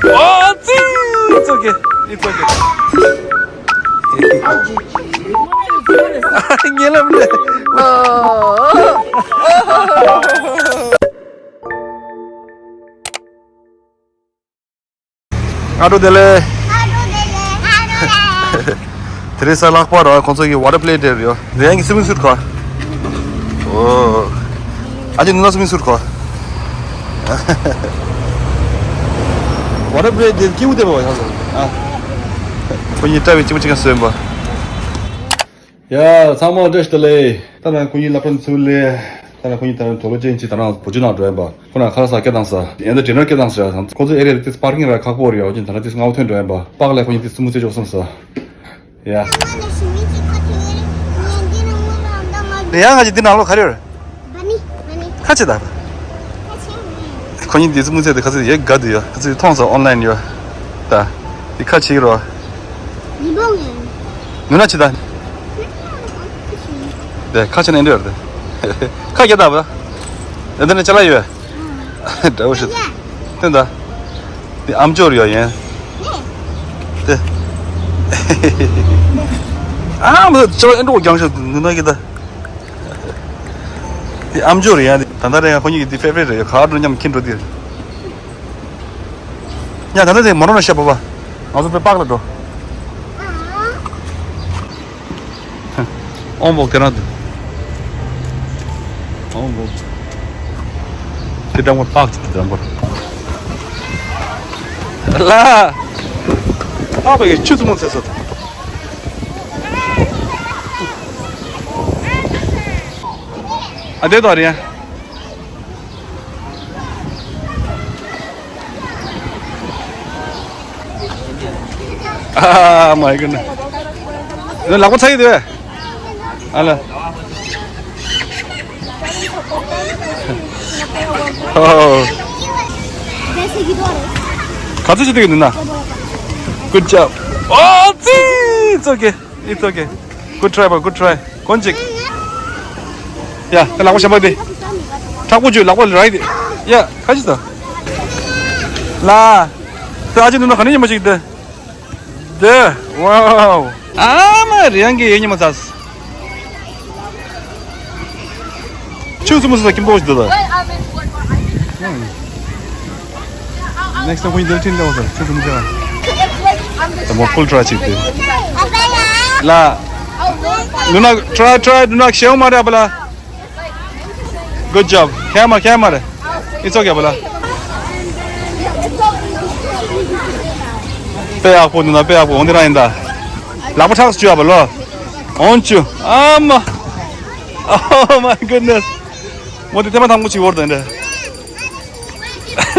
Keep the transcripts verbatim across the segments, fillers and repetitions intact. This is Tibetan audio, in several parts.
Oh, it's okay. It's okay. ཉེ་ལམ་རེད། སྔ་དྲོ་བདེ་ལེགས། སྔ་དྲོ་བདེ་ལེགས། སྔ་དྲོ་བདེ་ལེགས། དེ་རིང་གཟའ་ལྷག་པ་ར། ཁོང་ཚོ་གི་ཝ་ཊར་པི་ལེ་ཌེ་རེད་ཡོ། རེད། ཡང་གི་སུ་མིང་སུ་ཊི་གོན། ཨོ། ཨ་ཅེ་ནུ་ན་སུ་མིང་སུ་ཊི་གོན། ཝ་ཊར་པི་ལེ་ཌེ་སྐྱིད་པོ་བསྡད་པ་བ་ཡང་སོང་། ཨ། ཁོ་གཉིས་སྐྲ་བའི་གཅིག་པ་གཅིག་ག་བཟོས་པ། ཡ། ཚང་མ་བཀྲ་ཤིས་བདེ་ལེགས། ད་ནང་ཁོ་གཉིས་སློབ་གྲྭ་ཚུར་སླེབས། ད་ནང་ཁོ་གཉིས་ད་ནང་དུག་ལོག་ཅན་གཅིག་ད་ནང་བུ་ཆུ་ནང་འགྲོ་ཡིན་པ། ཁོ་ན་ཁ་ལག་ཟ་སྐད་བཏང་ས། ཡང་ད་ཌི་ནར་སྐད་བཏང་ས་ཡ། ཁོ་ཚོ་ཨེ་རི་ཡ་དེ་ཏིས་པར་ཀིང་ར་ཁག་པོ་རེད་ཡ། འོ་ཅན་ད་ནང་ཏིས་སྔ་བོ་ཐོན་འགྲོ་ཡིན་པ། པགས་ལས་ཁོ་གཉིས་ཏིས་སི་མུ་ཚེ་འཇོག་བསམ་ས། ཡ། ཡང་ང་ཅི་འདི་ནང་ལོགས་ག་རེ་ཡོད་རེད། ཁ་ཆེ་ད། ཁོ་གཉིས་འདི་ཚོ་མུ་ཚེ་དེ་ཁ་ཚོད་ཡེ་དགའ་འདུག་ཡ། ཁ་ཚོད་མཐོང་སོང་ཨོན་ལན་ཡོ། ད། འདི་ཁ་ཆེ་གི་རོ། ནུ་ན་ཆེ་ད། དེ་ཁ་ཆེ་ན་འདྲ་ཡོད་རེད། ཁ་རྒྱ་ད་བ། ད་འདི་ནས་ཅ་ལག་ཡོད། འདྲ་བོ་ཞིག་དེ་འདྲ། འདི་ཨམ་ཅོག་ཡོད་ཡིན། དེ། ཨ་མ་ཅ་ལག་ཨེ་འགྲོ་རྒྱང་ཤོག་ནུ་ན་གི་ད། དེ་ཨམ་ཅོག་རེད་ཡ། དེ་ད་ལྟ་རེད་ཡ། ཁོ་གཉིས་ཀྱི་དེ་ཕེབ་རེད་རེད་ཡ། ག་འགྲོ་མཉམ་ཁྱིམ་འགྲོ་དེ་རེད། ཡ་ད་ལྟ་དེ་མ་རོ་ན་ཤ་བ་བ། ང་ཚོ་པེ་པག་ལ་འགྲོ། ཨོང་བོག་དེ་རང་དུ། ཨོང་བོག་དེ་འགྲམ་པར་པག་ཅིག་དེ་འགྲམ་པར། ལ། པག་པའི་ཆུ་ཚུ་མོ་ཚེ་སོ། ཨ་དེ་དོ་རེད་ཡ། Oh my goodness. ལག་པ་ཚ་ཡི་དེ། ཨ་ལ། ཨོ། ག་ཚོད་ཅིག་འདུག་ན། Good job. Oh, it's okay. It's okay. Good try, boy. Good try. གོན་ཅིག་ཡ། ད་ལག་པ་ཞབས་པ་དེ། མཁྲེགས་པོ་བྱོས། ལག་པ་ར་ཡི་དེ། ཡ། ཁ་ཅིག་ད། ལ། ད་ཨ་ཅེ་ནུ་ན་ག་ནས་ཉི་མ་ཞིག་དེ། དེ། Wow. ཨ་མ་རེ་ཡང་གི་ཡེ་ཉི་མ་ཚ། ཆུ་ཚུ་མུ་ཚུ་ཁྱིམ་ཐོག་ཞིག་འདུག་ད། Next time ཁོ་གཉིས་འདིར་ཁྲིད་འདྲ་བོ་ཟེར། ཆུ་ཚུ་མུ་ཚུ། ད་མོ་ཕུལ་ཊ་རའེ་བྱེད་དེ། ལ། Do not try, try, do not ཤེའུ་མ་རེད་པ་ལ། Good job. Camera, camera. It's okay པ་ལ། དཔེ་ཡག་པོ་འདུག་ན། དཔེ་ཡག་པོ། འོང་དེ་རང་ཡིན་ད། ལག་པ་ཁྲག་བཅུ་ཡ་པ་ལོ། འོང་བཅུ། ཨ་མ། Oh my goodness. མོ་དེ་ཐེངས་མ་དང་པོ་ཅིག་བོར་དང་འདྲ།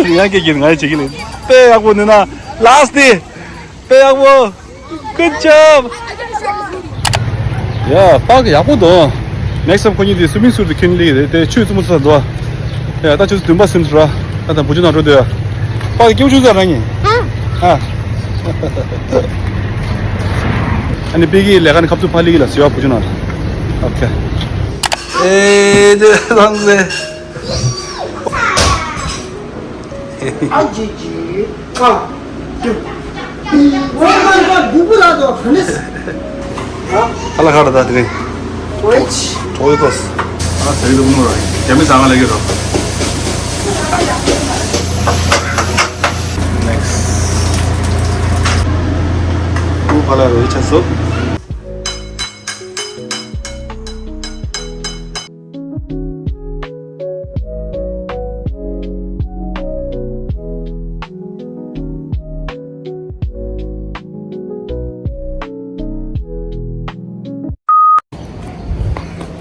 ཡང་སྐད་ཀྱིས་ང་ཡི་བྱེད་ཀྱི་ལེ། དཔེ་ཡག་པོ་འདུག་ན། Last day. དཔེ་ཡག་པོ། Good job. ཡ། པག་ཡག་པོ་འདུག Next time ཁོ་གཉིས་དེ་སུ་མིང་སུ་དེ་ཁྱོན་ལི་རེད་དེ། ཆུ་ཚུ་མུ་ཚུ་འདུག་ཡ། ད་ཆུ་ཚུ་བདུན་པ་སུན་ར། ད་ད་བུ་ཆུ་ནང་འགྲོ་འདོད་ཡ། པག་སྐྱེ་བོ་ཆུ་ཚ་ར་ཉི། ཨ། ཨ་ནི་པི་གི་ལས་ཀ་ནི་ཁབ་ཚུ་ཕ་ལི་གི་ལ་སུ་ཡ་བུ་ཆུ་ནང་། Okay. ཨེ་དེ་རང་ཟེ། ཨ་ཇི་ཇི། ཨ། ཇི། ཝེ་མ་ན་སྒུག་པོ་ལ་དོ་ཧ་ནེ་སི། ཨ་ལ་ཁ་ར་ད་དེ་རིང་། ཝེ་ཆི། ཁྲོ་ཡོ་ཏོ་སི། ཨ་ལ་ཟེར་གི་འདུག་མོ་ར། རྒྱ་མི་ཚང་ང་ལ་གི་རོ། Next. ཨུ་ཕ་ལ་རོ་ཡི་ཆ་སོ།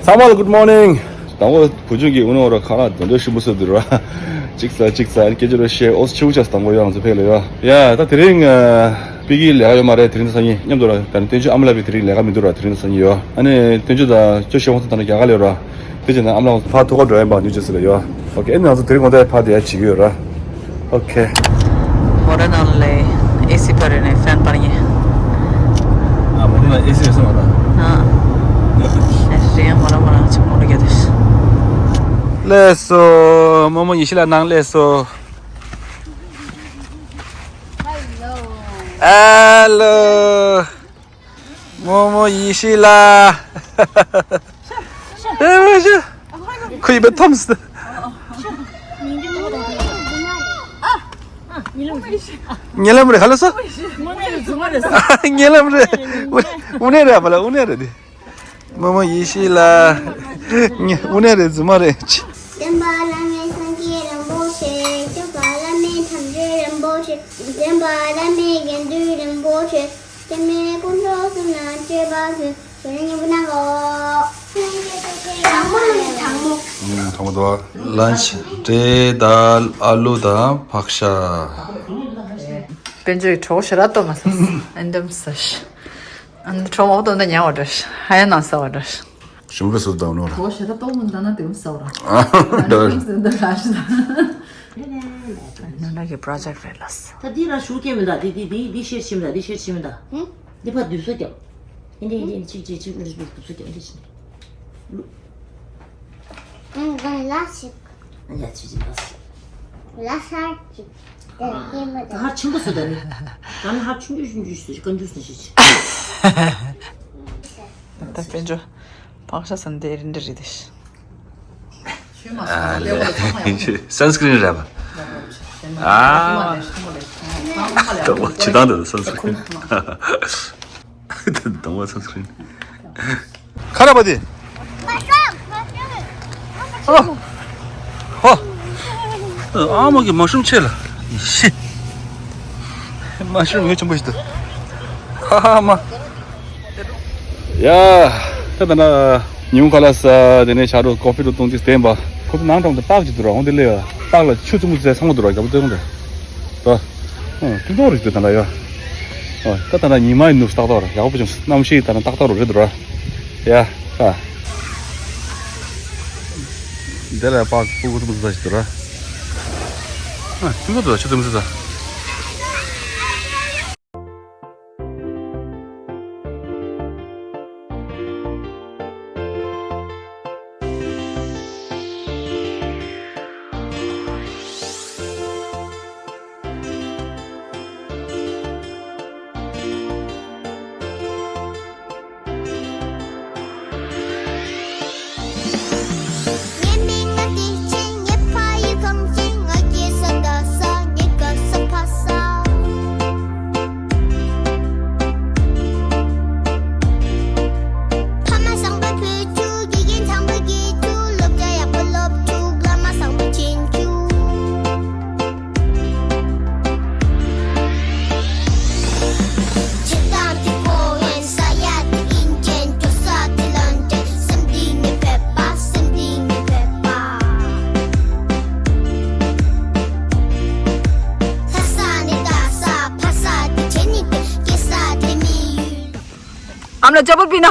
ཚང་མ་ལ་good morning. དང་པོ་བུ་ཆུང་གིས་འུ་ནོ་ར་ཁ་ལག་དོན་དོ་ཞིམ་པོ་བཟོས་འདུག་ར། གཅིག་ཟ་གཅིག་ཟ་སྐད་ཅོར་ཤེ་ཨོ་ཆུ་ཆ་དང་པོ་ཡོད་ང་ཚོ་ཕེག་ལ་ཡོད། ཡ་ད་དེ་རིང་པི་གི་ལས་ཀ་ཡོད་མ་རེད། དེ་རིང་ད་སང་ཉིན་མཉམ་དུ་ར། ད་ནི་བསྟན་ཆོས་ཨ་མ་ལགས་པའི་དེ་རིང་ལས་ཀ་མི་འདུག་ར། དེ་རིང་ད་སང་ཉིན་ཡོད། ཨ་ནི་བསྟན་ཆོས་དང་ཅོ་ཤེ་ཁོང་ཚོ་ད་ནི་རྒྱ་གར་ལ་ཡོད་ར། དེ་བྱས་ན་ཨ་མ་ལགས་ཕར་ཐུག་ག་འགྲོ་ཡིན་པ་ནིའུ་ཇར་སི་ལ་ཡོད། ཨོ་ཁེ། ཨེ་ནི་ང་ཚོ་དེ་རིང་དགོང་དག་ཕར་དེ་ཡ་བྱེད་ཀྱི་ཡོད་ར། ཨོ་ཁེ། མོ་ཊ་ནང་ལ་ཨེ་སི་ཕར་ཡོད་ནས་ཕེན་ཕར་ཉེ། ཨ་མོ་ཊ་ནང་ཨེ་སི་ཡོད་ས་མ་རེད། ཨ། ཨེ་སི་ཡང་མོ་རང་མོ་རང་ཆུ་མོ་ཊ་རྒྱག་དུས། ལགས་སོ། རྨོ་མོ་ཉི་ཤི་ལ་ནང་ལགས་སོ། ཨ་ལོ། རྨོ་མོ་ཡེ་ཤེས་ལགས། ཨེ་མ་ཤི། ཁོ་ཡི་བས་ཐོམ་སི། ཉེ་ལམ་རེད་ག་ལ་སོ། ཉེ་ལམ་རེད། དབུ་ནས་རེད་པ་ལ། དབུ་ནས་རེད་དེ། རྨོ་མོ་ཡེ་ཤེས་ལགས། དབུ་ནས་རེད་རྫུན་མ་རེད། སྟོན་པ་བླ་མེད་སངས་རྒྱས་རིན་པོ་ཆེ། སྐྱོབ་པ་བླ་མེད་དམ་ཆོས་རིན་པོ་ཆེ། འདྲེན་པ་བླ་མེད་དགེ་འདུན་རིན་པོ་ཆེ། སྐྱབས་གནས་དཀོན་མཆོག་གསུམ་ལ་མཆོད་པ་ཕུལ། ཞུ་ལན་སྙན་པོ་གནང་གོ། དྲང་མོ་ནི་དྲང་མོ། ཨུམ། དྲང་མོ་འདུག་ཨ། ལན་ཆི་འབྲས་དང་ཨ་ལུ་དང་ཕག་ཤ། དཔལ་འབྱོར་གྱི་གྲོགས་ཞེ་དྲག་སྟོབས་མ་སོང་། ཨན་དམ་ས་ཤ། ཨན་གྲོགས་མོ་འདོན་ད་ཉལ་བ་འདྲ། ཧ་ཡ་ནང་ས་བ་འདྲ། ཞུམ་པའི་སུ་དང་ནོར། གྲོགས་ཞེ་དྲག་སྟོབས་མ་འདོན་ན་དེ་གུམ་ས་བ་ར། ཨ་འདྲ། ཨན་དམ་ས་འདི་ར་ཤ། ནོར་ལ་གི་པྲོ་ཇེཀ་རེད་ལ་ས། ད་འདི་ར་ཞུ་སྐྱེ་མི་འདའ། འདི་འདི་འདི་འདི་ཤེར་ཤེ་མི་འདའ། འདི་ཤེར་ཤེ་མི་འདའ། ཧུམ། འདི་ཕ་དུས་སུ་ཀྱང་། འདི་འདི་འདི་ཅིག་ཅིག་ཅིག་འདི་ཅིག་དུས་སུ་ཀྱང་འདི་ཅིག་ཨུམ། ལ་ཞིག་ཡ་ཅིག་ཅིག་ལ་ཞིག་ལ་ས་ཅིག་དེ་སྐྱེ་མི་ད་འདའ། ཧར་ཆེན་པོ་ཟེར་ད་ནི། ད་ནི་ཧར་ཆུང་ཆུང་ཆུང་ཆུང་ཞིག་བཀའ་འགྱུར་ཟེར་ཞིག་ད་དཔལ་འབྱོར་ཕག་ཤ་ཟ་ནི་དེ་རིན་འདྲ་རེད་དེ། ཨ་ལེ། སན་སི་ཀྲིན་རེད་པ། ཨ། དང་པོ་ཇི་ལྟར་འདུག་སན་སི་ཀྲིན། དང་པོ་སན་སི་ཀྲིན། ཁ་ར་པ་དེ། ཨ། ཧོ། ཨ་མ་གི་མ་ཤུམ་ཆེ་ལ། ཤི། མ་ཤུམ་ཡོད་ཆེན་པོ་ཞིག་འདུག་ཧ་ཧ་མ། ཡ། ད་ད་ན་ཉིན་གུང་ཁ་ལག་ཟ། དེ་ནས་ཆ་རོ་ཀོ་ཕི་རོ་བཏུང་ཅིག་བསྟན་པ། ཁོ་ཚོ་ནང་གྲོང་དུ་སྟག་ཅིག་འདུག་ར། འོང་དེ་ལས་སྟག་ལ་ཆུ་ཙུམ་ཙེ་ཚང་མ་འདུག་ར། རྒྱ་པོ་ཏེ་འོང་དེ། ད། ཨང་། ཐུང་ཐུང་རེད་ཟེར་ད་ལ་ཡ། ཨོ། ད་ད་ན་ཉི་མ་ཡི་ནུབ་སྟག་སྟག་ར། ཡག་པོ་བྱུང་། གནམ་གཤིས་ད་ན་ཏག་ཏག་རུ་རེད་འདུག་ར། ཡ། ཨ། དེ་ལ་པགས་སྤུ་གུ་ཙུམ་ཙེ་ཟ་ཞིག་འདུག་ར། ཨ། ཐུང་ཐུང་འདུག་ར། ཆུ་ཙུམ་ཙེ་ཟ། ཨ་མ་ལགས་ཅ་པོ་པི་ན།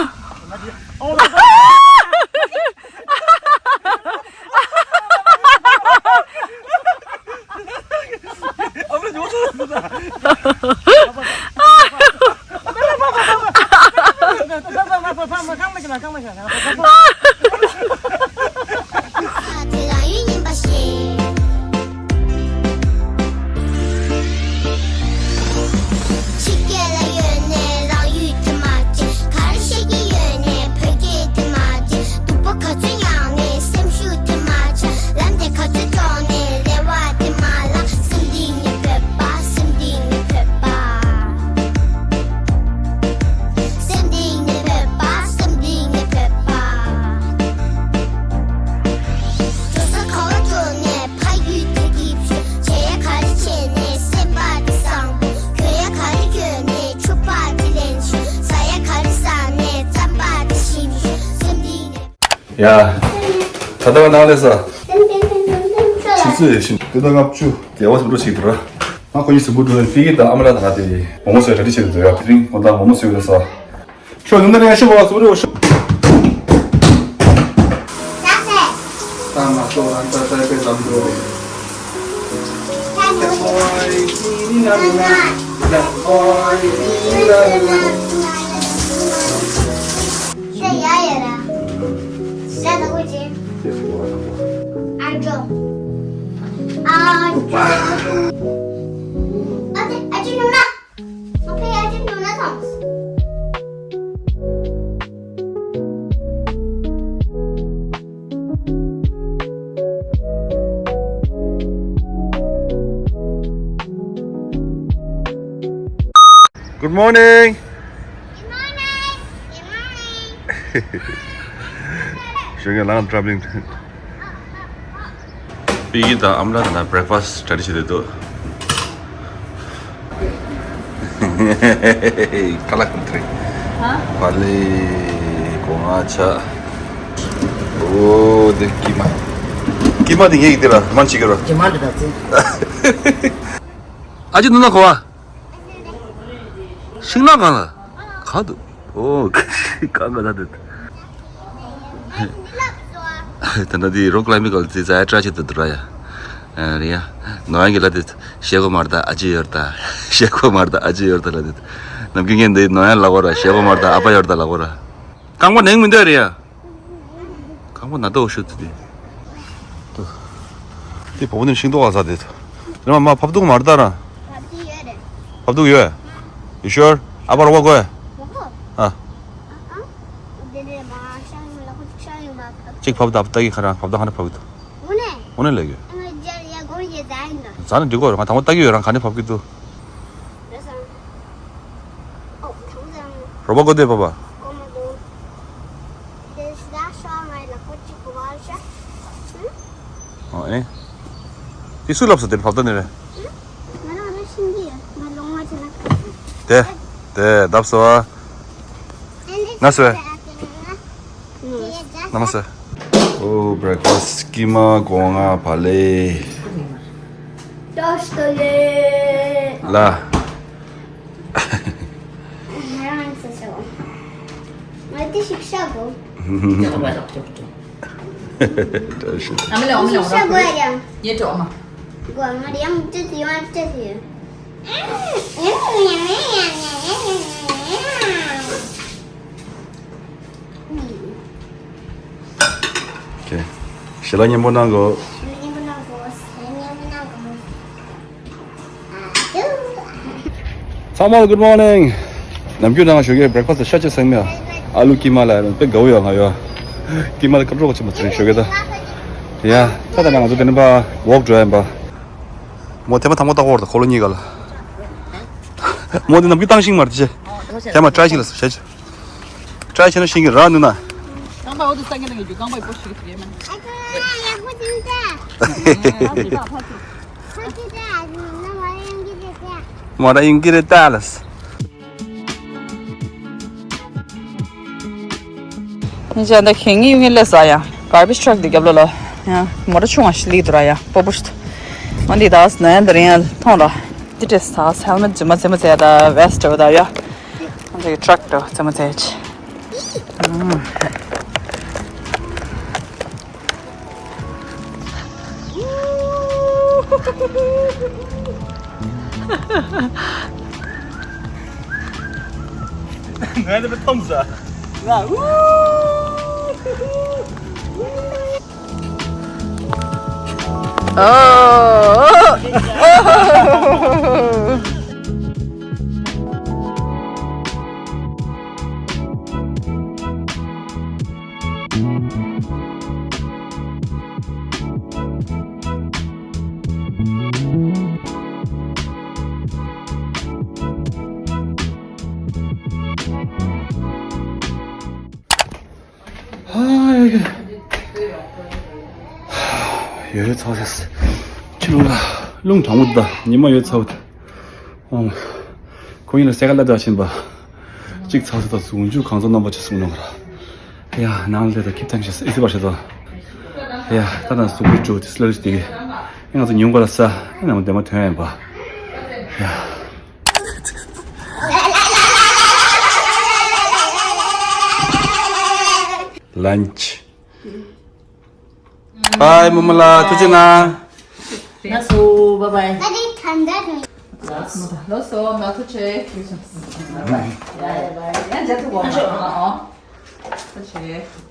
ཕྱི་རྒྱལ་ལ་ཡོད་ནས་རང་ཡུལ་དེ་མ་བརྗེད། ག་རེ་བཤད་ཀྱི་ཡོད་ནས་བོད་སྐད་དེ་མ་བརྗེད། སྡུག་པོ་ག་ཚོད་མྱངས་ནས་སེམས་ཤུགས་དེ་མ་ཆག་ལམ་དེ་ག་ཚོད་འགྲོ་ནས་རེ་བ་དེ་མ་བརླག་སེམས་གཏིང་ནས་བོད་པ། སེམས་གཏིང་ནས་བོད་པ། སེམས་གཏིང་ནས་བོད་པ། སེམས་གཏིང་ནས་བོད་པ། འགྲོ་ས་ག་བ་འགྲོ་ནས་ཕ་ཡུལ་དེ་སྐྱིད་ཤོས། བྱེད་ཡ་ག་རེ་བྱས་ནས་སེམས་པ་དེ་བཟང་པོ། གྱོན་ཡ་ག་རེ་གྱོན་ནས་ཕྱུ་པ་དེ་ལེན་ཤོས། ཟ་ཡ་ག་རེ་ཟ་ནས་རྩམ་པ་དེ་ཞིམ་ཤོས། སེམས་གཏིང་ནས། ཡ། ད་ལྟ་བ་ནང་ལས་ས། ཆུ་ཚོད་ཡོད་ཤིང་དེ་ལྟར་ལྔ་བཅུ་བརྒྱད་པ་སུ་འགྲོ་ཞིག་འདུག་ར། ང་ཁོ་གཉིས་སུ་འབུ་འགྲོ་ནས་ཕི་གི་དང་ཨ་མ་ལགས་དང་ང་དེ་མོ་མོ་བཟོས་གྲ་སྒྲིག་བྱས་འདུག་ཡ། དེ་རིང་ཁོང་དང་མོ་མོ་བཟོས་ཡོད་ས། ཁྱོད་ནི་ནི་རེ་ཤོ་བ་སུ་རེ་ཤོ། ད་མ་གཏོགས་རང་ད་ད་པའི་ལམ་འགྲོ་རེད། Good morning. Good morning. Good morning. ཞོགས་ཀས་ལངས་travelling. པི་ཀི་དང་ཨ་མ་ལགས་དང་breakfast་གྲ་སྒྲིག་བྱེད་དུ་འདུག་ཁ་ལག་ཀུན་ཏྲེ། ཧ། བ་ལེ། སྒོ་ང་ཆ། ཨོ་དེ་ཀི་མ། ཀི་མ་དེ་ངེད་ཀྱི་དེ་ར་མན་ཆི་གི་ར། ཇེ་མ་འདི་ད་ཙི། ཨ་ཅི་ནུ་ན་ཁོ་བ། ཤིང་ནགས་གང་ལ། གང་འདུག་ཨོ། གང་ག་ལ་འདུག་ད་ལྟ་དེ་rock climbing་ག་ལ་ཙི་ཙ་ཡ་try་བྱེད་དུ་འདུག་ར་ཡ། ཨ་རེད་ཡ། ནོ་ཡང་གི་ལ་དེ་ཤེ་གོ་མར་ད་ཨ་ཅི་ཡོར་ད། ཤེ་གོ་མར་ད་ཨ་ཅི་ཡོར་ད་ལ་དེ། ནམ་རྒྱུན་ངས་འདི་ནོ་ཡང་ལ་གོ་ར་ཤེ་གོ་མར་ད་ཨ་པ་ཡོར་ད་ལ་གོ་ར། རྐང་པ་ནེང་མི་འདོད་རེད་ཡ། རྐང་པ་ན་ཏོ་ཤུ་ཏི་ཏི། དེ་བོ་ནི་ཤིང་ཏོག་ག་ས་དེ། རེ་མ་མ་ཕབ་ཏུག་མར་ད་ར། ཕབ་ཏུག་ཡོད་རེད། ཕབ་ཏུག་ཡོད། You sure? ཨ་པ་རོ་བ་གོ་ཡ། ཨ། ཨ། དེ་ནས་མ་ཤང་ཡོང་ལ་ཁོ་ཅིག་ཤང་ཡོང་མ་ཕབ། ཅིག་ཕབ་ད་ཕབ་ད་གི་ཁ་རང་ཕབ་ད་ཁ་ནས་ཕབ་གི་འདུག་འོ་ནས། འོ་ནས་ལས་གི། ཨ་ང་རྒྱལ་ཡ་སྒོར་ཡེ་ཟ་ཡིན་ད། ཟ་ན་འགྲིག་གོ་ར་ང་དང་པོ་ད་གི་ཡོད་རང་ཁ་ནས་ཕབ་གི་འདུག་རེད་སོང་། ཨོ་ཐང་ཟ་ཡང་། རོ་བ་གོ་དེ་པ་པ། གོ་མ་གོ། དེ་སི་ད་ཤོག་ང་ལ་ཁོ་ཅིག་གོ་བ་ཤ། ཨ་ཨེ། དེ་སུ་ལབ་སོ་དེ་ཕབ་ད་ནི་རེད། ང་རང་རང་ཤིང་གི་ང་ལོང་བ་ཆེ་ན། དེ། དེ་བརྡབ་སོ། ན་སོ། ན་མ་སོ། ཨོ་breakfast་ཀི་མ་སྒོ་ང་བ་ལེ། ཏོ་སྟོ་ལེ། ལ། ང་རང་ཚོ་ཤོག་ང་དེ་ཞིག་ཤོག་གོ། ཨ་མ་ལེ་ཨ་མ་ལེ་ཨ་མ་ལེ། ཡེ་ཏོ་ཨ་མ། གོ་ང་རང་ཅི་ཡོང་ཅི་ཡོང་། ཞལ་ལག་སྙན་པོ་གནང་གོ། ཞལ་ལག་སྙན་པོ་གནང་གོ། ཞལ་ལག་སྙན་པོ་གནང་གོ། ཚང་མ་good morning། ནམ་རྒྱུན་ནང་ཞོགས་ཀས་breakfast་ཤ་ཆེ་སེང་མེ། ཨ་ལུ་ཀི་མ་ལ་དཔེ་དགའ་བོ་ཡོད་ང་ཡོད། ཀི་མ་ལ་སྐབས་འགྲོ་ག་ཆེན་པོ་ཚུར་ཞོགས་ཀས་ད། ཡ། ད་ད་ང་ཚོ་དེ་ནས་པ་walk་འགྲོ་ཡིན་པ། མོ་དེ་མ་དང་པོ་ལྟ་གོ་ར་ད་ཁོ་ལོ་གཉིས་ག་ལ། མོ་དེ་ནམ་རྒྱུན་བཏང་ཤིང་མ་རེད་ཅེ། དེ་མ་try་ཤིང་ལ་ཞེ་ཅེ། try་བྱས་ན་ཤིང་གི་ར་ནུ་ན། རྐང་པ་འོ་དུ་ས་ངན་ལ་ངེད་ཀྱི་རྐང་པའི་པོ་ཞིག་གི་དེ་མ། མ་ར་ཡིན་གྱི་རེད་ད་ལ། ཉིན་ཅན་ད་ཁེ་ངི་ཡུ་ངི་ལས་ས་ཡ། garbage truck་དེ་རྒྱབ་ལོ་ལ། ཡ། མོ་ཊ་ཆུང་བ་ཞིག་ལིག་འདུག་ར་ཡ། པོ་པོ་ཞིག་འོན་ཏེ་ད་ནན་དུ་རིང་ཡ་ཐོང་ར། དེ་དྲེ་ས་helmet་ཇི་མ་ཇི་མ་ཟེ་ད་vest་འདྲ་བོ་ད་ཡ། ཨ་ཅག་གི་truck་འདྲ་བོ་ཇི་མ་ཟེ་ཆི། ང་ནི་མི་ཐོམ་ཟ། ང་། ཡོད་ཚ་བ་ཟེར། ཕྱི་རླུང་ལ་རླུང་གྲང་མོ་འདུག་ཉི་མ་ཡོད་ཚ་བ་འདུག་ཨོ། ཁོ་ཡིན་ལ་སེ་ག་ལ་ད་ཕྱིན་པ། གཅིག་ཚ་ས་དང་གཟུགས་འཇུ་གང་ཚོ་རྣམ་པ་ཆེ་གསུང་ནོ་ག་ར། ཡ་ནང་ལས་ད་ཁེབས་ཐང་ཤེས་ཨི་སི་བར་ཤེས་དོ། ཡ་ད་ད་གཟུགས་པོའི་འཇུ་དེ་སླར་དེ་གི། ང་ཚོ་ཉུང་ག་ལ་ས་ང་མ་དེ་མ་ཐོན་ཡིན་པ། ཡ། lunch། Bye མོ་མོ་ལ་ཐུགས་རྗེ་གནང་། ལགས་སོ། Bye bye། ལགས་སོ། མ་ཐུགས་རྗེ་ཆེ། Bye bye། ཡང་མཇལ་ཐུབ་པ་མ་ཡོང་ཨ། ཐུགས་རྗེ་ཆེ།